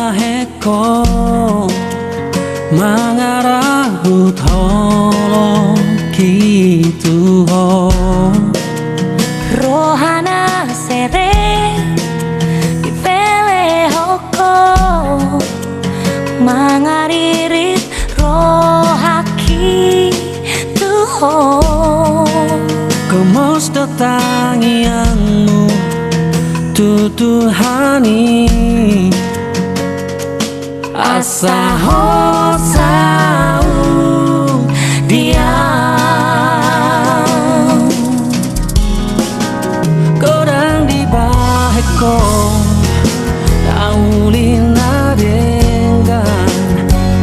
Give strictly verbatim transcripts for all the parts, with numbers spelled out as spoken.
Bahen ho mangarahut holongki tu ho. Roha na serep dipelehon ho, mangaririt rohangki tu ho. Gomos do tangiangmu tu Tuhan i, asa ho saut di au. Godang dibahen ho na uli na denggan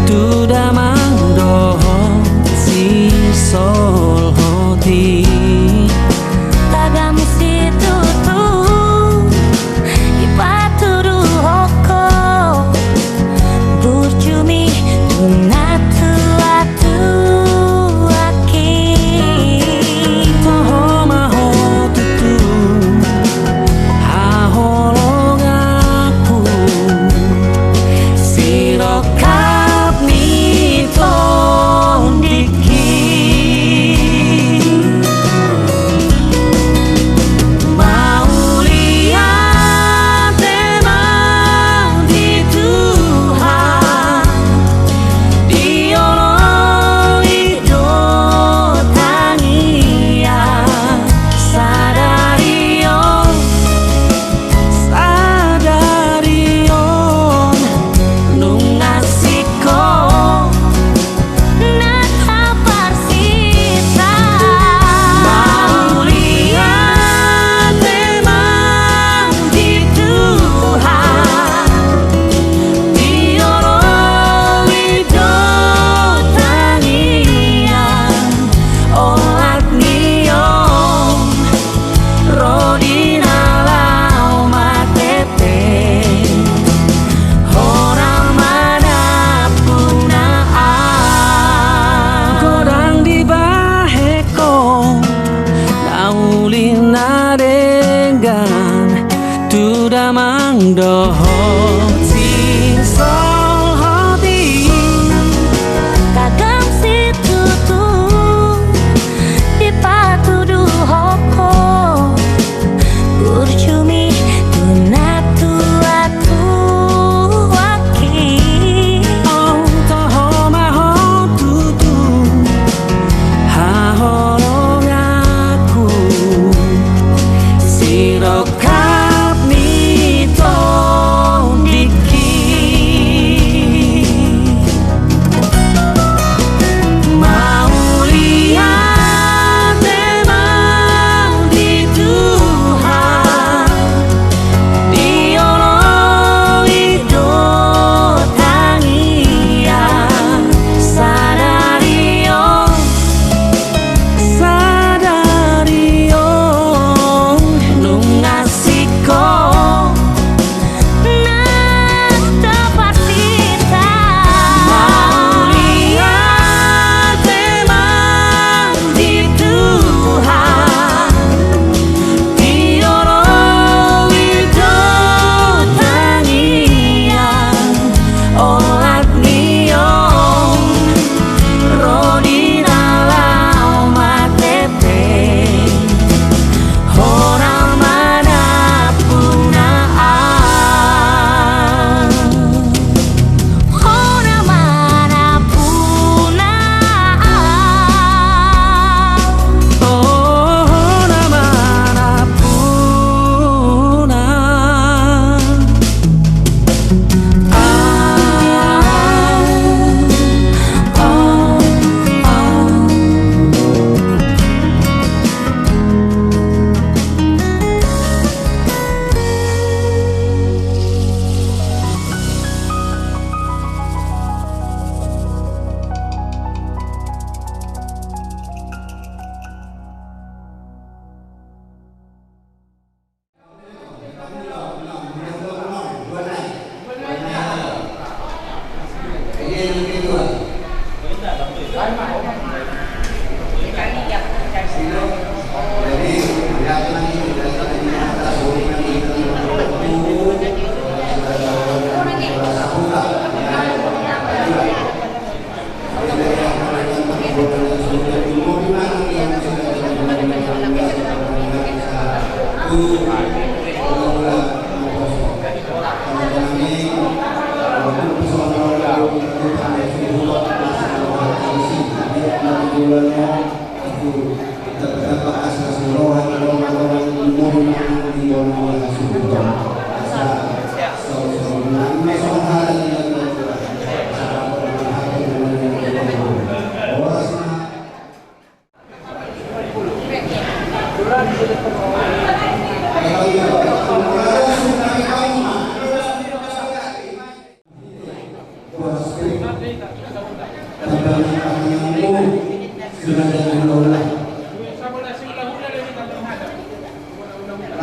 tu damang dohot sisolhot i. Tagan situtu dipatuduhon ho burjumi tu na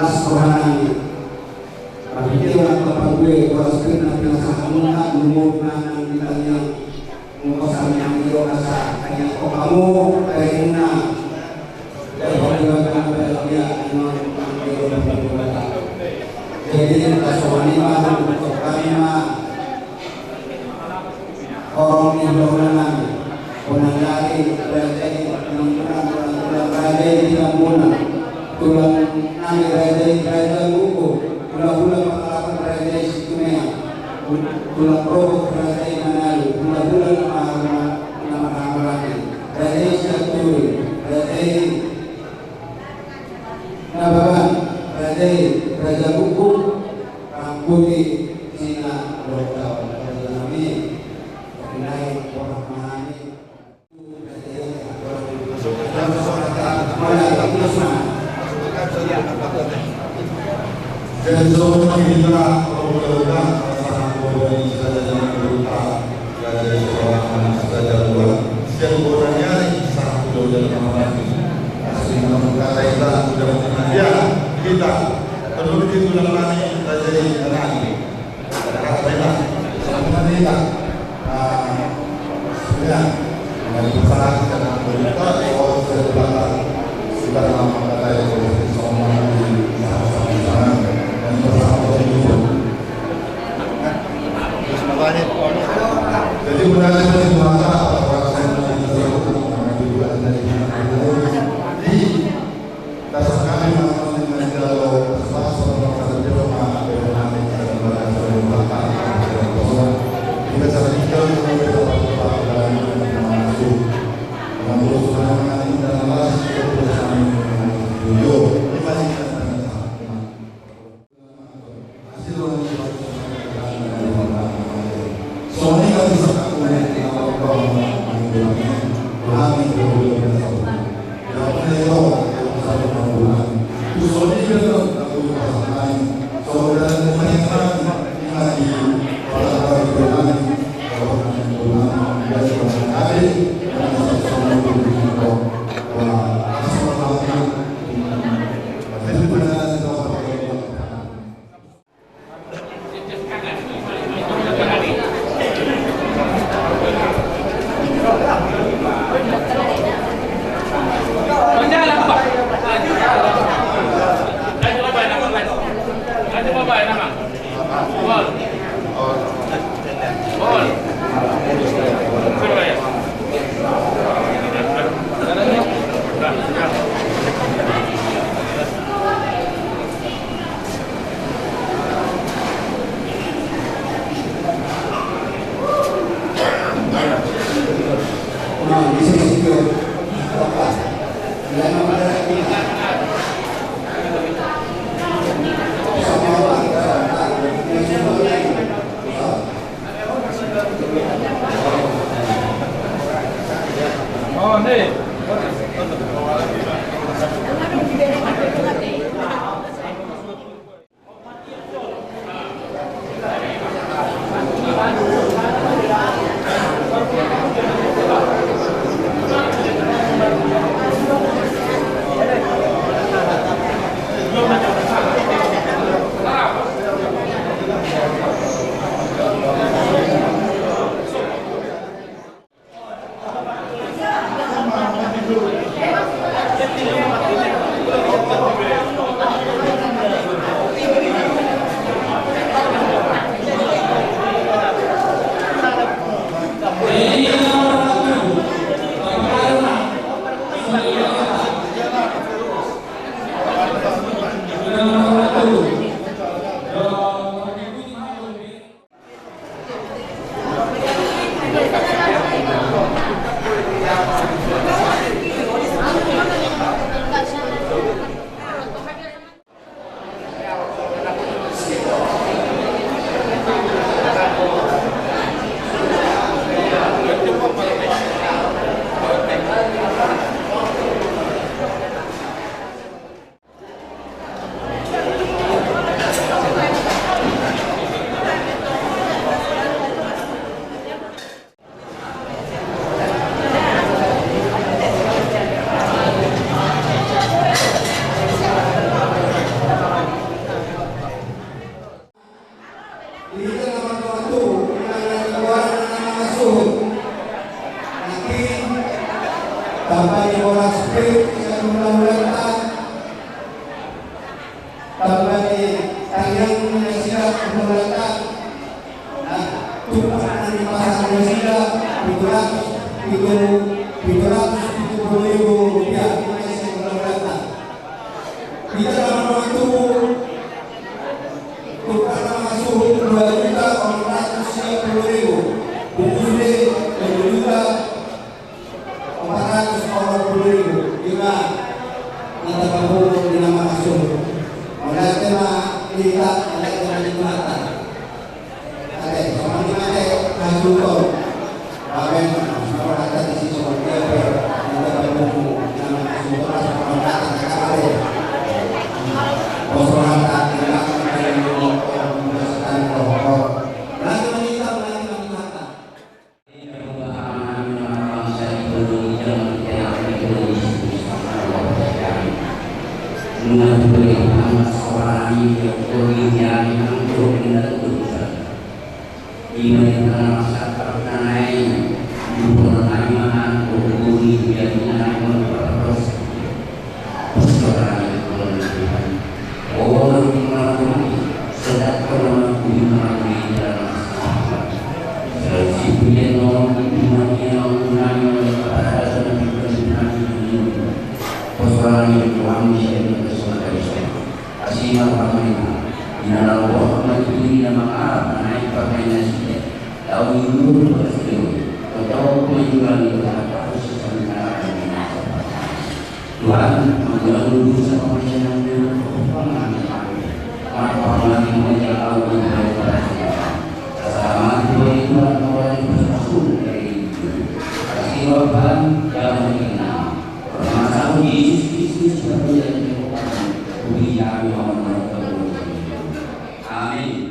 Las rohana. Tapi dia orang tempat gue, gua sebenarnya penasaran, lu mau gimana ditanya? Mungkin sama yang dia rasa, kayak kok kamu, kayak gimana? Jadi, kita semua ini mah, untuk kami mah, orang di Indonesia, orang dari, dari, dari, dari, dari, tulang nami raja i, Raja Buku, hulahula pangalapan raja i Situmea, tulang rorobot raja i Manalu, hulahula na marhahamaranggi, raja i Sianturi, raja i Nababan, raja i Raja Buku, rambuti sina loka raja nami, pinaik porang mahani. Tamba ni boras pe sian hulahulanta. Tamba ni tangiang ni nasida hulahulanta. Nah, tumpuk na nipasahat nasida pitu ratus pitu, pitu ratus pitu pulu ribu rupiah sian hulahulanta. Hita na mangatubu, tumpuk na mangasuhut dua juta onom ratus sia pulu ribu. Bungkus be dua juta opat ratus onom pulu ribu. Ima na tapapungu di na mangasuhut. Mauliate ma di hita, mauliate ma di Tuhanta. Ate, songon i ma ate, hasuhuton. Amen. Songon hata di si songon dia pe, na tapapungu di na mangasuhut, songon hata na kale. Songon hata di na mangasuhut. Tuhan, mangulahon dosa pangalaman kami. Marpangalaman mauliate au di dalam perasaan. Selamat Tuhan, Tuhan, Tuhan, Tuhan, Tuhan, Tuhan, Tuhan, Tuhan, Tuhan, Tuhan, Yesus Kristus, Tuhan, Tuhan, Tuhan, Tuhan, Tuhan, Tuhan, Tuhan, Amin.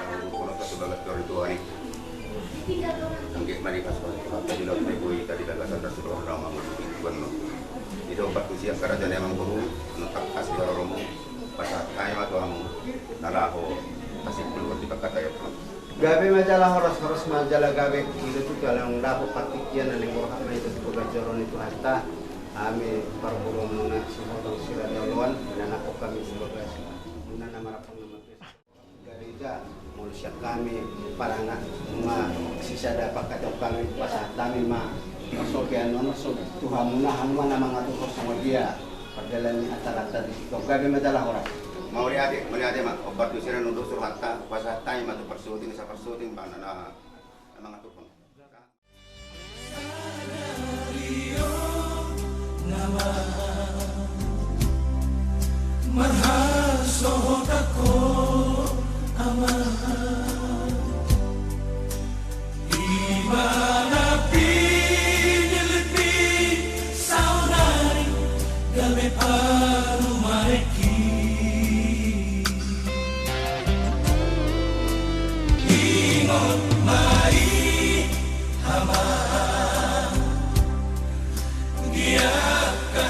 Dahulu penonton sebagai tori tuari. Anggiat ma dipasahat Tuhanta di laut ni boi, di bagasan na sude on na mangudut di tuan no. Di dompak tu siang karaja ni amang boru, nuntak asi haroromu, pasahat hami ma tu hamu, na laho, asi puluh di pangkataion. Gabe ma jala horas, horas ma jala gabe, ilo tu jala nang dapot partingkian na naeng borhat ma ito tu bagas joro ni Tuhanta. Hami parboruonmuna, sihotang siraja oloan, na nangkok hami di bagas, na marapang nama. Gareja, molo sian hami parangan ma sisada pangkataion hami, pasahat hami ma parsokean on so tu hamuna, hamu ma na mangaturhon songon dia pardalan ni acaranta di sitongka. Gabe ma jala horas. Mauliate, mauliate ma. Ombar tu sira nundutur hata, pasahat hami ma tu parsuting, sa parsuting ma na, na mangaturhon. Marhasohotan ho, Ama. Ibana pinillit saonari gabe parumaenki. Ingot ma i, Ama, di angka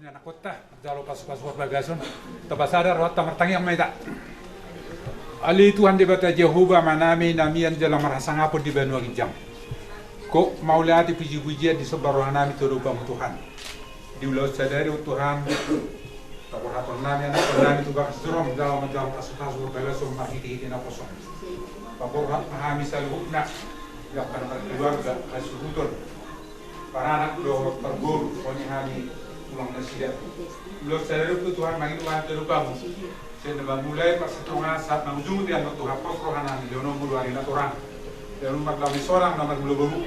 Anakhonta, jalo pasupasu parbagason. Tapa sada rohanta, martangiang ma hita. Ale Tuhan Debata Jahowa, Amanami na mian jala marhasangapon di banua ginjang, Ho mauliate pujipujian disomba rohanami tu adopanMu Tuhan. Di ulaon sadari on Tuhan, taborhathon nami anakhonnami tu bagas joro-Mu jala manjalo pasupasu parbagason marhitehite naposo-Mu. Paborhat ma hami saluhutna, di angka na markeluarga, hasuhuton, paranak dohot parboru, songon i hami tulang nasida. Ulaon sadari on pe Tuhan, mangido hami tu adopanMu. Sian na mamulai, marsitonga sahat mangujungi, andorang Tuhan pos rohanami, lehonon-Mu do ari na torang. Lehonon-Mu ma dame sonang na margulogulu,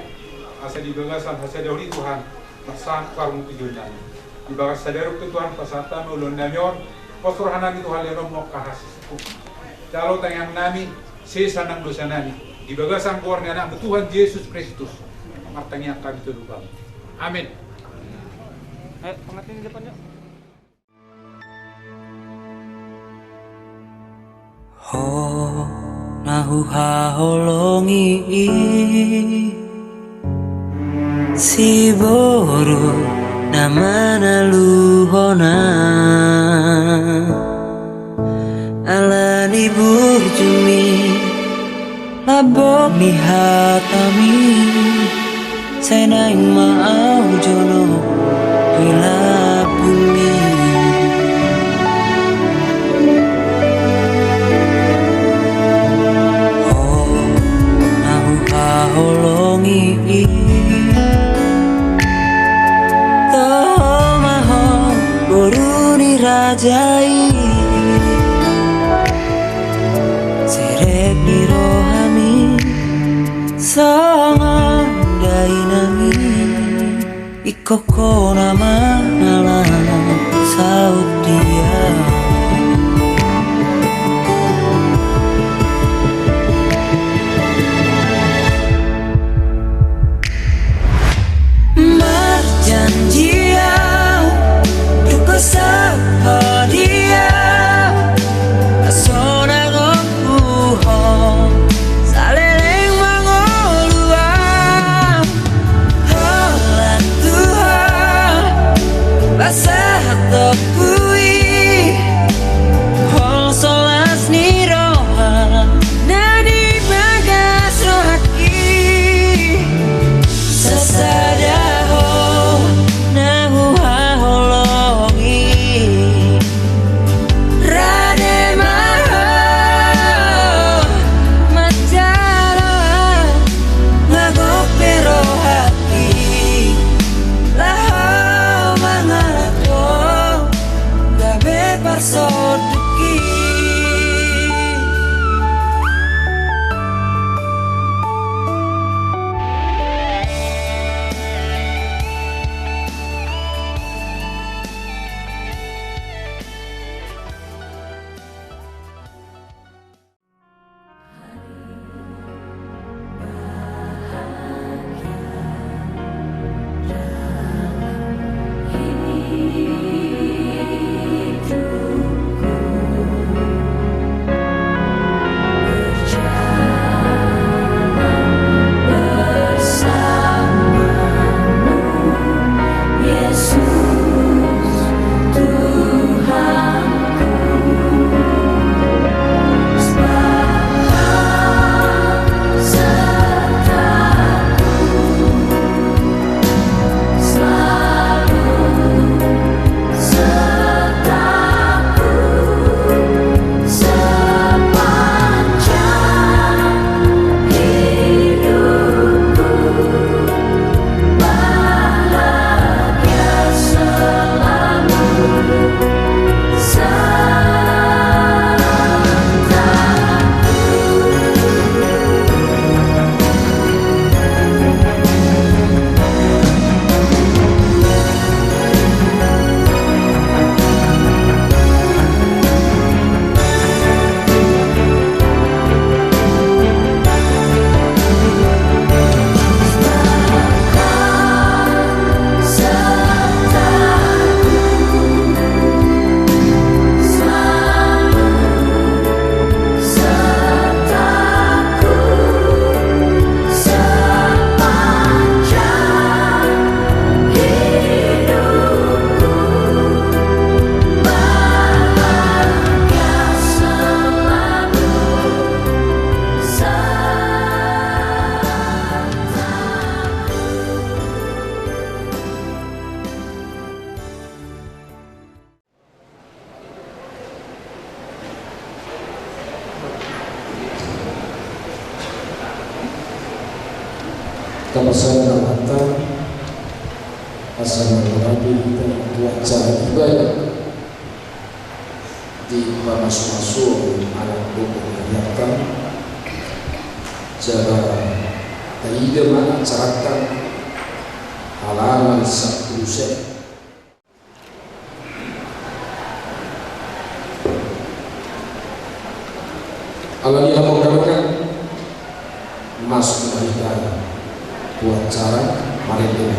asa di bagasan hasadaon i Tuhan, marsangkar mangujungi nami. Di bagas sadari on pe Tuhan, pasahat ma ulaonnami on, pos rohanami Tuhan, lehonon-Mu angka hasisipun. Jalo tangiangnami, sesa nang dosanami. Di bagasan goar ni AnakMu Tuhan Jesus Kristus, martangiang hami tu adopanMu. Amin. Ayo, pengantin di depan, yuk. Ho na huhaholongi i, siboru na manaluhon ahu. Ala ni burjuMi, lambok ni hataMi, sai naeng ma ahu jonok di lambungMi. Ho na huhaholongi i, toho ma Ho boru ni raja i. Serep ni rohaMi songon dainang i, ingkon Ho na mangalap saut dia. Marjanji ahu, tung Ho sahat dia, sonang ro Ho saleleng mangolu ahu. Holan Tuhan, pasahat Ho tu i. Tapasahat ma hata, asa marhite hita tu acara ibadah di pamasumasu anak dohot hurianta, jala taida ma acaranta, halaman sampulu sada. Alani i, hamu angka dongan, masuk ma hita tu acara marende.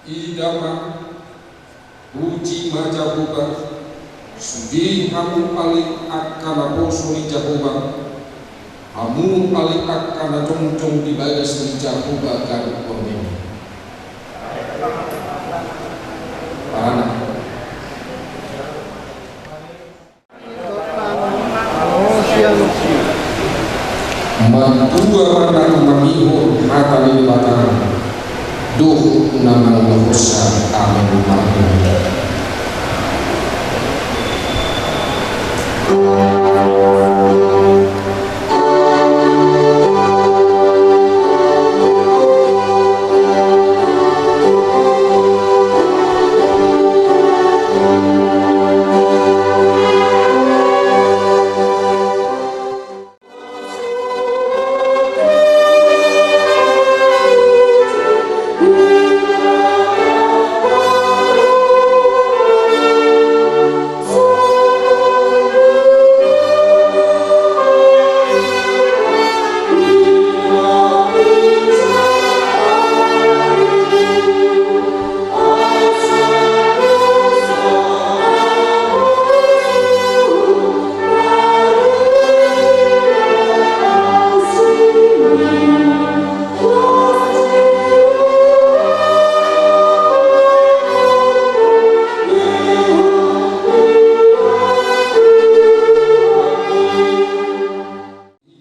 Ida ma, puji ma Jahowa, sude hamu ale angka naposo ni Jahowa, hamu ale angka na jongjong di bagas ni Jahowa ganup borngin. Parana. Martua ma na mangihut hata ni Debata, dohot na mangulosa. Amen.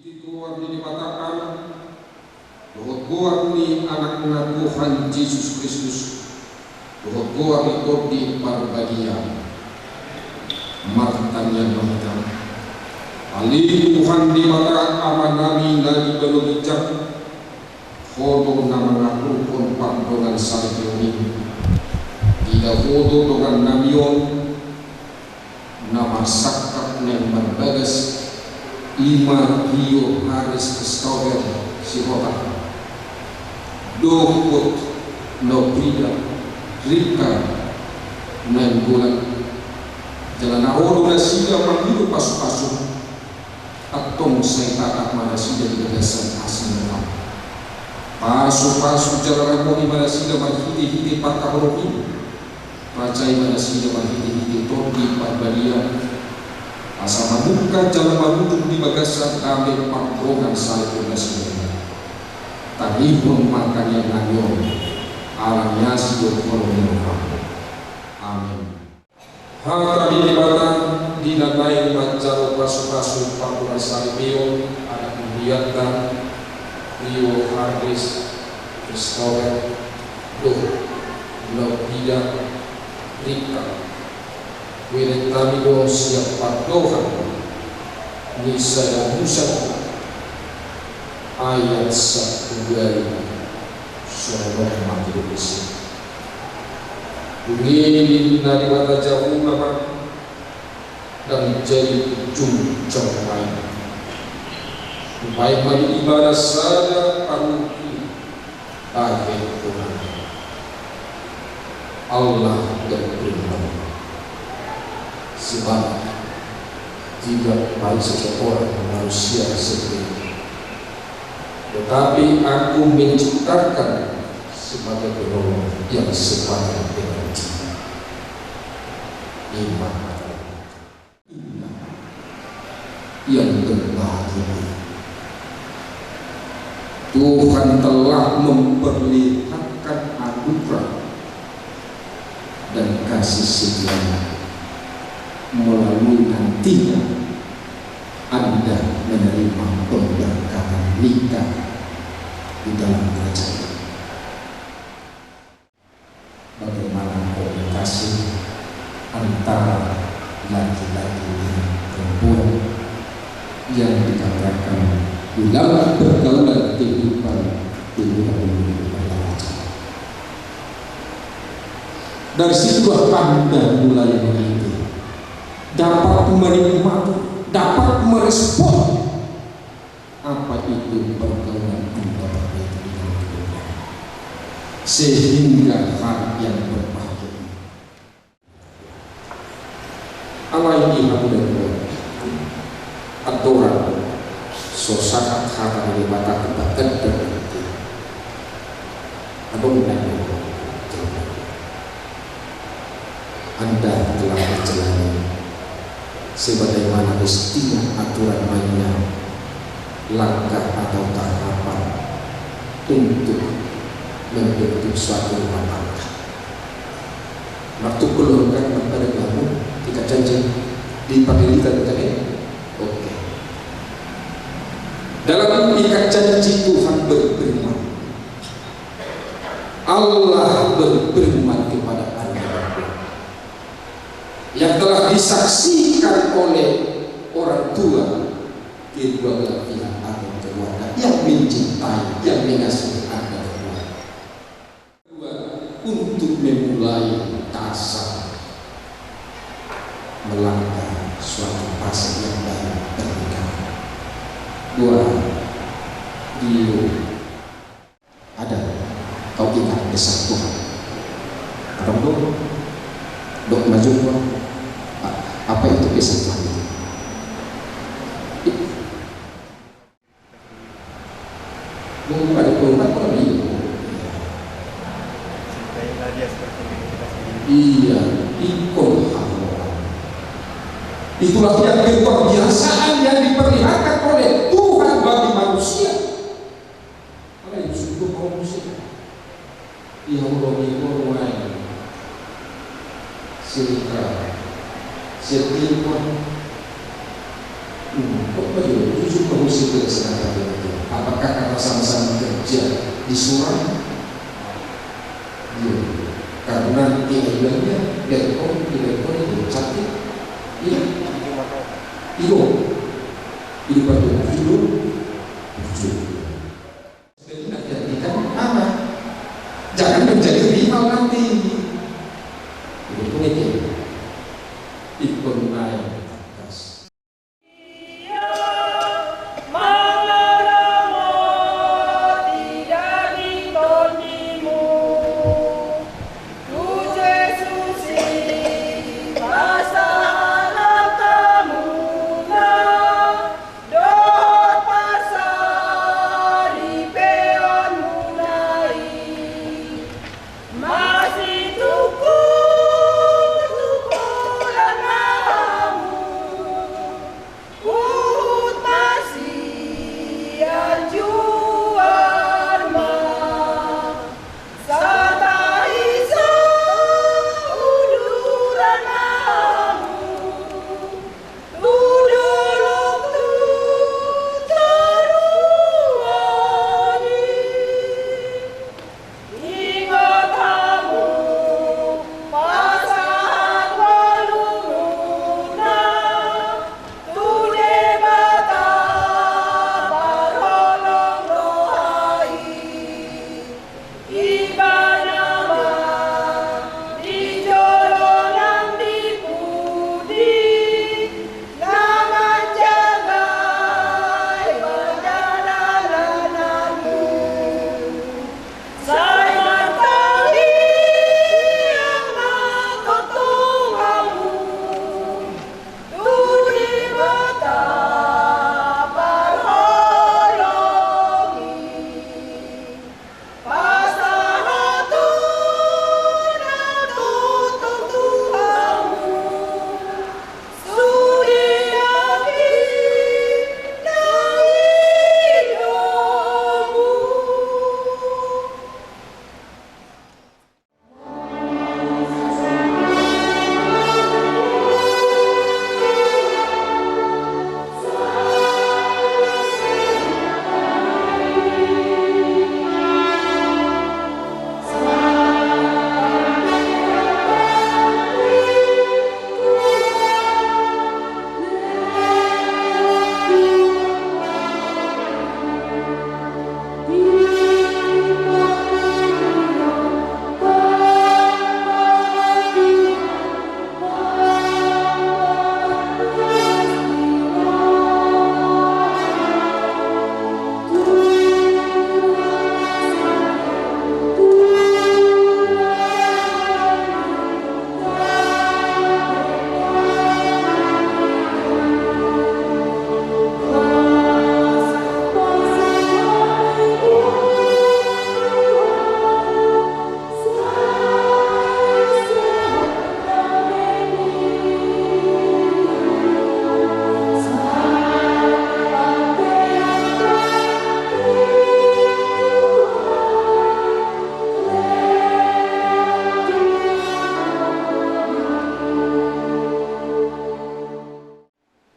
Di goar ni Debata Ama, dohot goar ni Anakna Tuhan Jesus Kristus, dohot goar ni Tondi Parbadia, martangiang ma hita. Ale Tuhan Debata Amanami na di banua ginjang, Ho do na mangaturhon pardongansaripeon i. Ida Ho do dongannami on, na marsangkap naeng marbagas, i ma Yohanes Stauber Sihotar, dohot Nofrida Rika Nainggolan, jala na ro do nasida mangido pasupasu. Antong sai tatap ma nasida di bagasan asi ni Debata. Pasupasu jala ramoti ma nasida marhitehite parkahonon i. Rajai ma nasida marhitehite Tondi Parbadia, asa mamungka jala marujung di bagasan dame pardongansaripeon nasida. Tangihon ma tangiang nami on, ala ni asi dohot holong ni roham. Amin. Hata ni Debata di na naeng manjalo pasupasu pangula saripeon, anak ni hurianta, Rio Hardes Christopher, dohot Laurida Rika. Hubereng hami do sian pandohan ni sada Musa, ayat sampulu ualu, songon on ma didok disi. Dung i ninna Debata Jahowa ma, ndang jadi jongjong ma i. Hubahen ma di ibana sada paruhur bahen Tuhan. Allah berfirman, sebab tidak baik seseorang manusia sendiri. Tetapi Aku menciptakan sebagai penolong yang sepadan dengan dia. Ima yang terbagi. Tuhan telah memperlihatkan anugerah dan kasih setia-Nya melalui nantinya Anda menerima pemberkatan nikah di dalam kerajaan. Bagaimana komunikasi antara laki-laki dengan perempuan yang dikatakan di dalam pergaulan kehidupan di dunia ini? Dari situlah Anda mulai mengerti, dapat menikmati, dapat merespon apa itu pergaulan antara itu dengan keluarga. Sehingga hal yang berbahaya ini. Alai di hamu na dua, aturan so sahat hata ni Debata tu badan dan hati. Adong na dua. Anda telah menjalani sebagaimana mestinya aturan mainnya, langkah atau tahapan untuk membentuk suatu rumah tangga. Martungkol do kan marpadan hamu tingkat janji di pardilitan tadi? Oke. Dalam tingkat janji Tuhan berfirman, Allah berfirman kepada Anda berdua, yang telah disaksikan oleh orang tua kedua belah pihak atau keluarga yang mencintai, yang mengasihi Anda berdua. Dua, untuk memulai dasar melangkah suatu fase yang baru pernikahan. Dua, di Ada, kau ingat pesan Tuhan. Adong do? Dok maju, Tuhan. A-, apa itu pesan Tuhan itu? Mungkin ada perubahan, kurang iya. Iya, ikon Allah. Itulah yang kebiasaan yang diperlihatkan oleh Tuhan bagi manusia. Alai suruh kau musik. Ia udah ikut main. Sirka. Sirka. Hmm, kok baju? Jujur kau musik tidak sengaja. Apakah karena sama-sama kerja di surang? Iya. Karena dia bilangnya, "Belkon, di belkon itu cantik." Iya. Iya. Ini baju jujur. Jujur. Jadi, nanti kan apa? Jangan menjadi rival nanti. Itu penting. Itu penting. Dohot pasaripeonmuna i, masih Ibana ma di jolo nang di pudi na manjaga pardalanan mu. Sai martangiang ma tongtong hamu tu Debata parholongi. Pasahat na tongtong tu hamu sude na pinangidomu.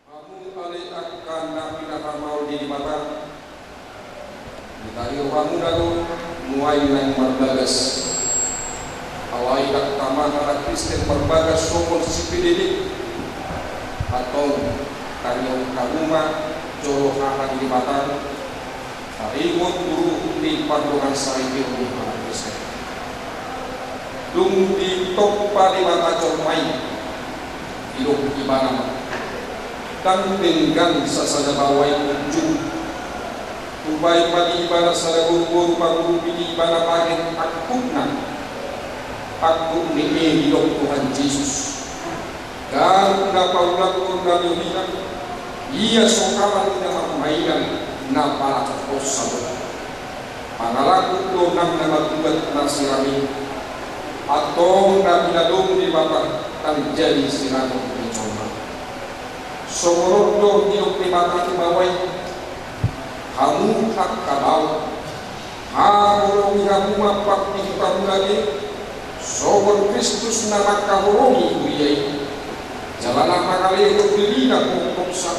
Hamu ale angka na pinamaol ni Debata, ditarihon hamuna do nuaeng na marbagas. Alai angka amang na Kristen marbagas songon si Fedele, antong tarihon hamu ma jolo hata ni Debata, taringot tu ruhut ni pardongansaripeon ni halak Israel. Dung ditompa Debata jolma i, didok Ibana ma, ndang denggan sasada baoa i unjung. Hubahen ma di Ibana sada boruboru pangurupi di Ibana bahen angkupna. Angkup ni i didok Tuhan Jesus. Ganup na paulakhon na niohian, ia so halak na marmainan, na palak hosa do. Pangalangkup do nang na mambuat na siram i. Antong na pinadomu Debata ndang jadi sirangon ni jolma. Songon on do didok Debata tu baoa i, hamu angka bao, haholongi hamu ma partingkianmuna be, songon Kristus na mangkaholongi huria i. Jala na mangalehon dirina hohom sa,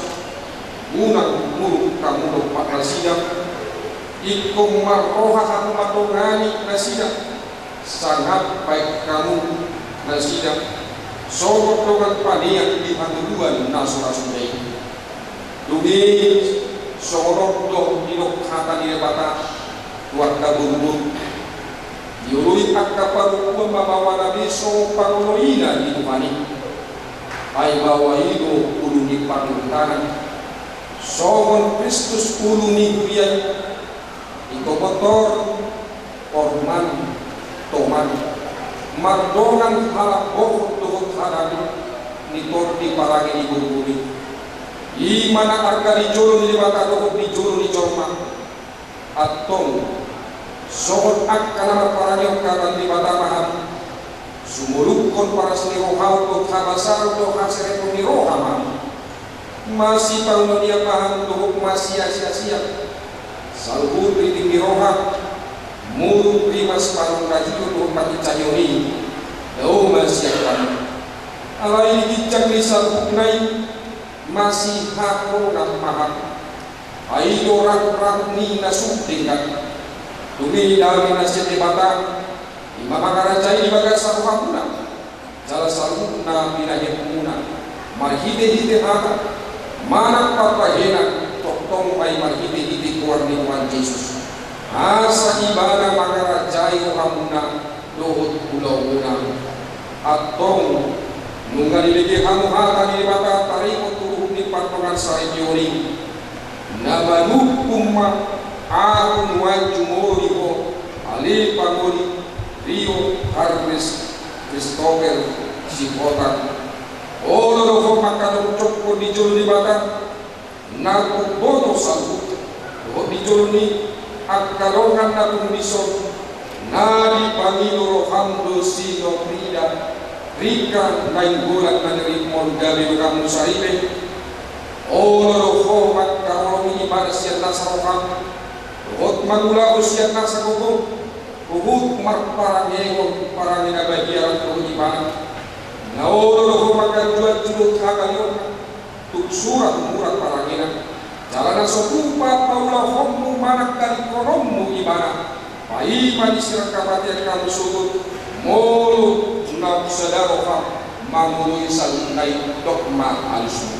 unang muruk hamu dompak nasida. Ingkon marroha hamu mandongani nasida, sangap baen hamu nasida songon dongan panean di hangoluan na so ra suda i. Dung i, songon on do didok hata ni Debata tu angka boruboru. Dioloi angka parompuan ma baoana be songon pangoloina di Tuhan i. Ai baoa i do ulu ni parluhutan, songon Kristus ulu ni huria i. Ingkon tortor, porman, toman, mardongan halak bohot dohot hadang ni tondi parange ni boruboru i. I ma na arga di jolo ni Debata dohot di jolo ni jolma. Antong, songon angka na marparangehon hata ni Debata ma hamu, sumolukhon paras ni rohamu dohot habasaon dohot haserepon ni roha ma hamu. Masipangunjunan ma hamu dohot masiasiasian, saluhut rintik ni roha, muruk rimas pangonrajion dohot panginsahion i, dao ma sian hamu. Alai di ginjang ni saluhutna i, masihaholongan ma hamu. Ai do rahutrahut ni na sundeng. Dung i dame na sian Debata, i ma mangarajai di bagasan rohamuna. Jala saluhut na pinahenmuna, marhitehite hata manang parbahenan, tongtong ma i marhitehite goar ni Tuhan Jesus, asa Ibana mangarajai ulaonmuna. Antong, nunga dibege hamu hata ni Debata taringot tu uhum ni pardongansaripeon i, na manungkun ma ahu nuaeng jumolo di ho, ale pangoli Rio Harris Christopher Sihotang. Olo do ho mangkadongkothon di jolo ni Debata na umboto saluhut, dohot di jolo ni angka dongan na tung dison, na dipangido roham do si Nofrida, Rika Nainggolan na niripmon, gabe donganmu saripe. Olo do ho mangkaholongi ibana sian nasa roham, dohot mangulahon sian nasa gogo, huhut marparangehon parange na badia dohot ibana. Na olo do ho mangkajuanju dohot hagalion, tung sura tumurang parangena. Jala na so tupa paulahonmu manang dalingkononmu ibana, paima disirang hamatean hamu sogot, molo naung sada roham mangoloi saluhutna i, dok ma alusmu.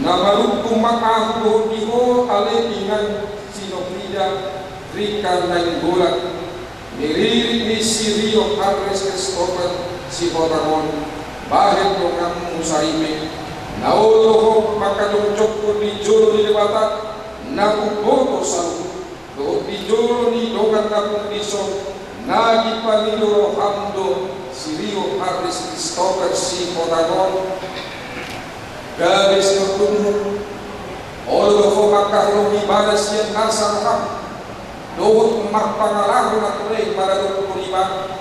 Na manungkun ma ahu dohot di ho, ale inang si Nofrida, Rika Nainggolan, ni ririt ni si Rio Harris Christopher Sihotang on, bahen donganmu saripe. Na olo do ho mangkadongkothon di jolo ni Debata na umboto saluhut, dohot di jolo ni dongan na tung dison, na dipangido roham do si Rio Harris Christopher Sihotang on, gabe sinondukmu. Olo do ho mangkaholongi ibana sian nasa roham, dohot marpangalaho na tondi maradophon ibana,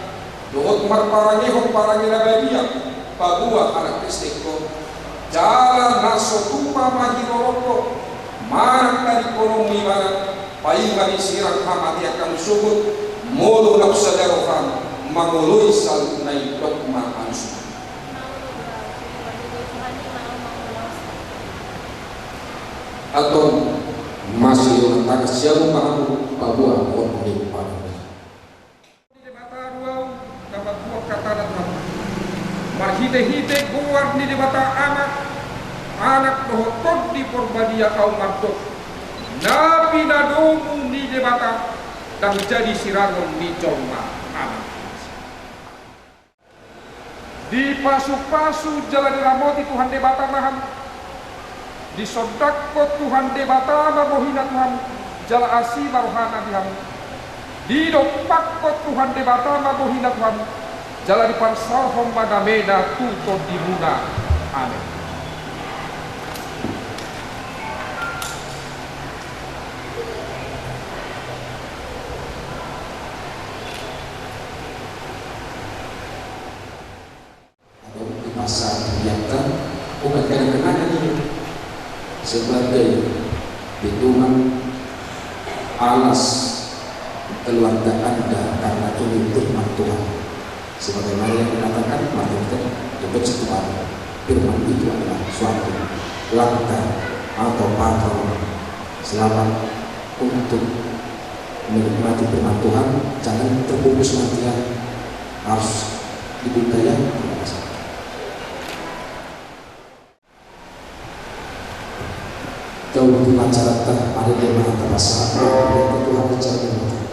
dohot marparangehon parange na badia paboa halak Kristen ho. Jala na so tupa manghiroronmu manang dalingkononmu ibana, paima disirang hamatean hamu sogot, molo naung sada roham mangoloi saluhutna i, dok ma alusmu. Antong, masidohonon tangan siamun ma hamu paboahon ni parange. Debata do ahu, na mambuat hatana tu hamu. Marhitehite goar ni Debata Ama, Anak dohot Tondi Porbadia ahu mandok, na pinadomu ni Debata ndang jadi sirangon ni jolma. Amen. Dipasupasu jala diramoti Tuhan Debata ma hamu. Disondangkon Tuhan Debata ma bohina tu hamu, jala asi ma rohana di hamu. Didompakkon Tuhan Debata ma bohina tu hamu, jala dipansalhon ma damena tu tondimuna. Amen. Adong di masa kegiatan, bukan kadang-kadang ini sebagai pedoman alas keluarga Anda karena ini firman Tuhan. Sebagaimana yang dikatakan Martin Luther, the best Tuhan, firman itu adalah suatu langkah atau patron. Selamat untuk menikmati firman Tuhan, jangan terpupus nanti ya, harus dibuka ya. Terima kasih. Tahu di acara tak ada tema, tak masalah, Tuhan bicara dengan kita.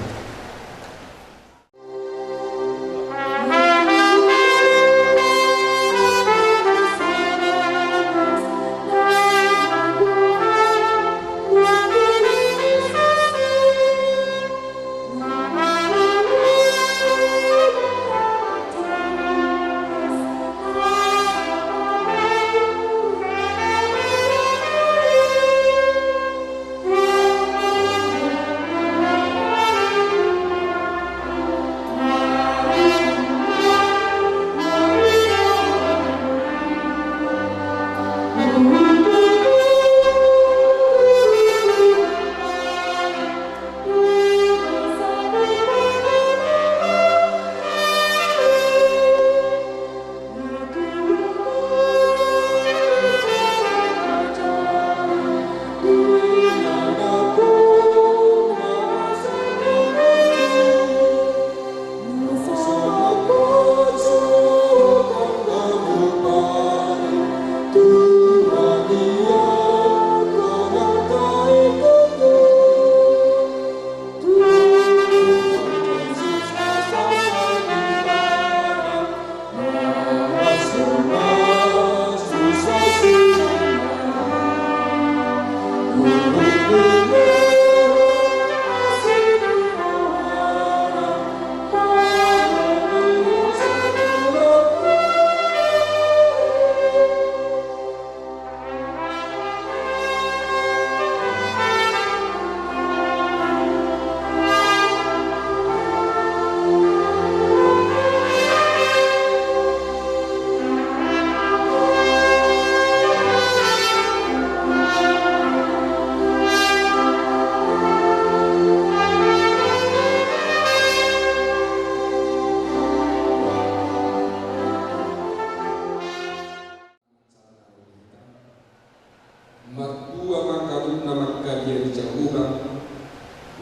Martua ma angka na mangkadia di Jahowa,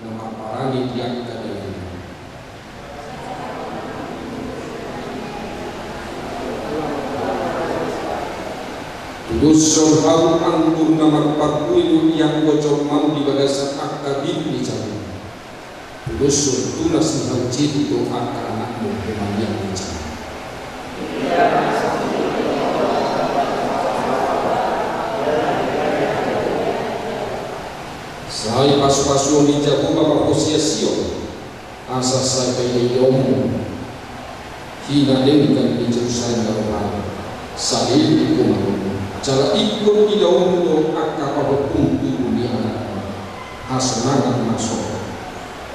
na marparange di angka dalan. Tudoshon hau anggur na marparbue do ianggo jolmam di bagasan angka bit ni Jahowa. Tudoshon tunas ni hau jedi do angka anakmu, Maria ni Jahowa. Sai pasupasuon ni Jahowa ma hosea Sion, asa sai paida idaonmu hinadenggan ni Jerusalem na rohani. Saleleng i ma, jala ingkon idaonmu do angka pahompum tubu ni anakmu. Hasonangan ma songon,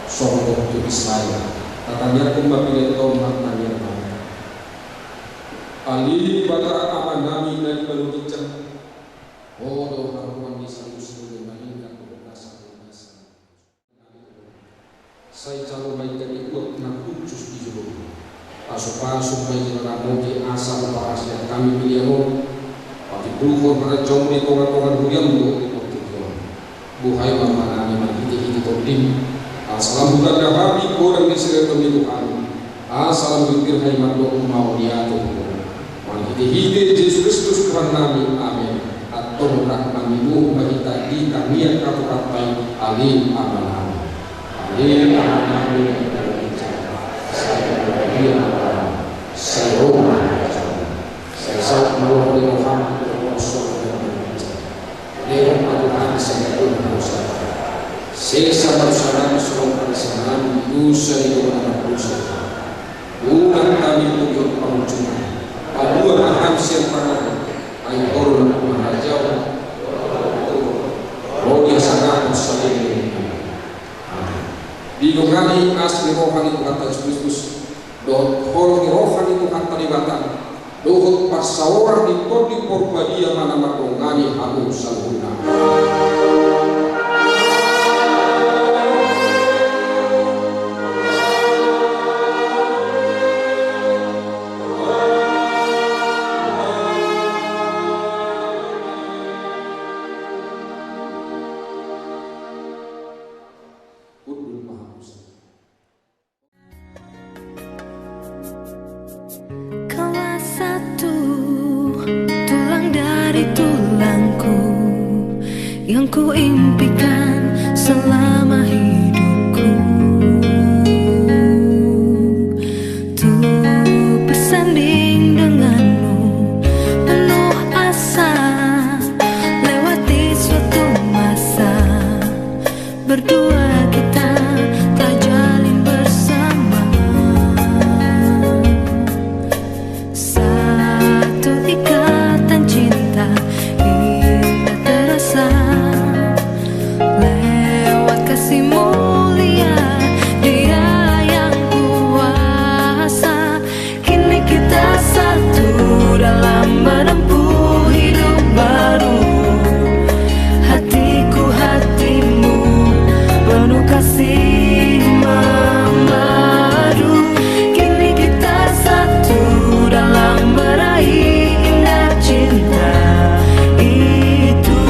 songon tu Israel. Tatangiangkon ma, pinangido ma, tangiang ma. Ale Debata Amanami na di banua ginjang, Ho do haroan ni saluhut sinude maningkat dohot na saluhutna. Sai jalo ma i gabe uap na hushus di jolomu. Pasupasu ma i jala ramote asa huparasiat hami pelean on. Patimbulhon harajaonmu di tongatonga ni huriam dohot di portibi on. Buhai ma rohanami marhitehite Tondim, asa lam hutanda hami godang ni siratoon ni roham, asa lam huingot hami mandok mauliate tu Ho. Marhitehite Jesus Kristus Tuhannami. Amen. Antong rap mangido ma hita di tangiang hatorangan i, Ale Amanami. Ale Amanami na di banua ginjang, sai dipatupa ma goarmu, sai ro ma harajaonmu, sai saut ma lomo ni roham di banua on songon na di banua ginjang. Lehon ma tu hami sadari on harosahan. Sesa ma dosanami songon panesanami di dosa ni dongan na mardosa. Unang hami togihon pangunjunan. Palua ma hami sian pangago. Ai Ho do nampuna harajaon, ro di hasangapon saleleng. Amen. Didongani asi ni roha ni Tuhanta Jesus Kristus, dohot holong ni roha ni Tuhanta Debata, dohot parsaoran ni Tondi Porbadia ma na mandongani hamu saluhutna. Kaulah satu tulang dari tulangku yang kuimpikan selama hidupku, untuk bersanding denganmu penuh asa, lewati suatu masa berdua kita telah jalin bersama. Satu ikatan cinta indah terasa lewat kasih mulia Dia yang kuasa. Kini kita satu dalam menempuh hidup baru. Hatiku hatimu penuh kasih memadu. Kini kita satu dalam meraih indah cinta itu.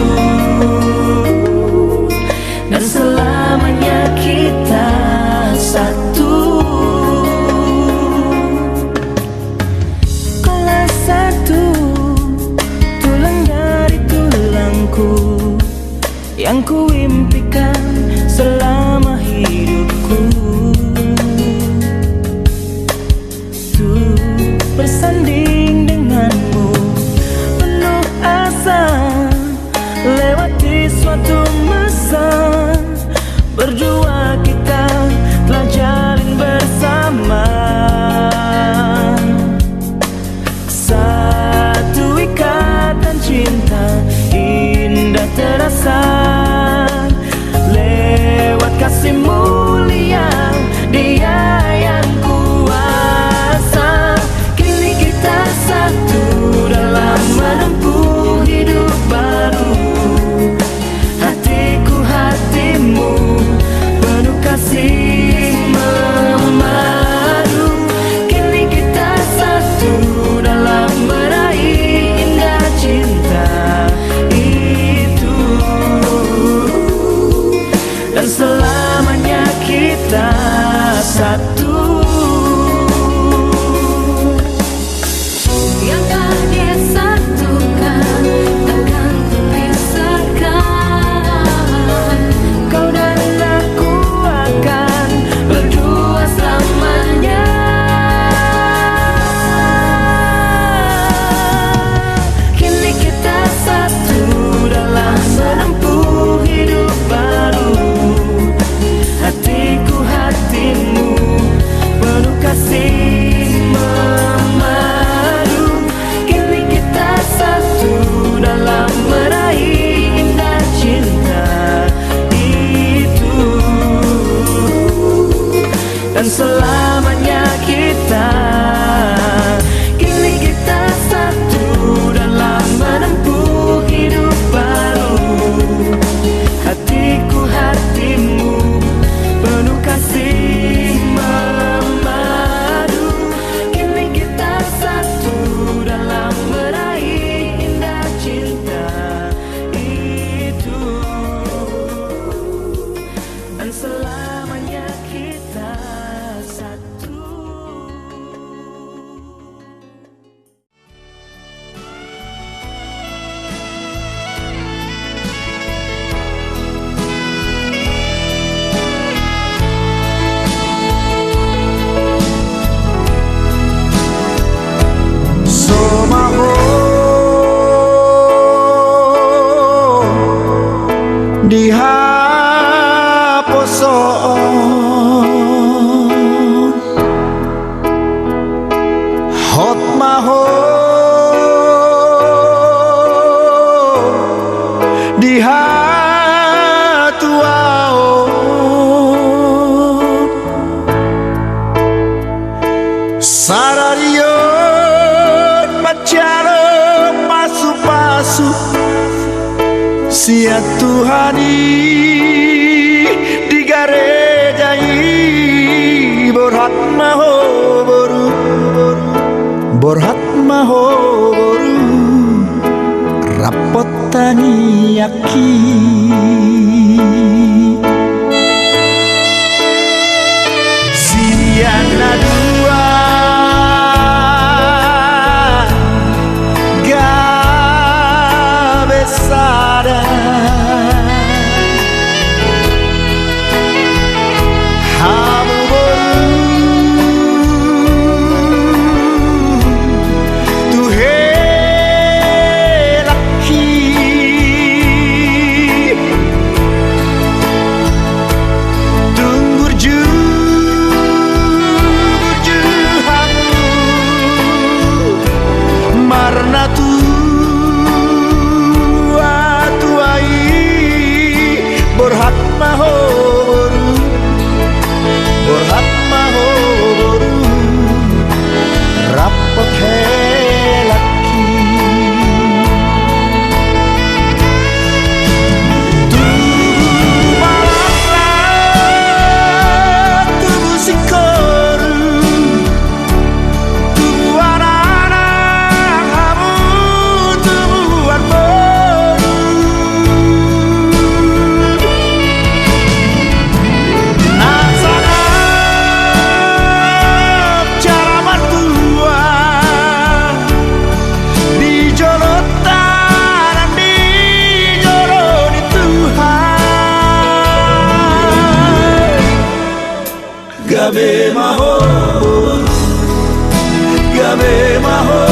Dan selamanya kita satu. Kaulah satu tulang dari tulangku yang kuimpikan selama hidupku, untuk bersanding denganmu penuh asa, lewati suatu Di haposoon hot ma ho, di hatuaon sadari on manjalo pasupasu sian Tuhan i di gareja i. Borhat ma ho boru, borhat ma ho boru, rap hot tangiangki. Sian na dua gabe sada. Hamu boru tu helangki. Tung burju, burju hamu marnatua-tua i. Borhat ma ho boru, borhat ma ho boru, rap hot helangki. Tubu ma laklak, tubu singkoru, tubuan anak hamu, tubuan boru. Na sangap jala martua di jolonta nang di jolo ni Tuhan. Gabe ma ho, gabe ma ho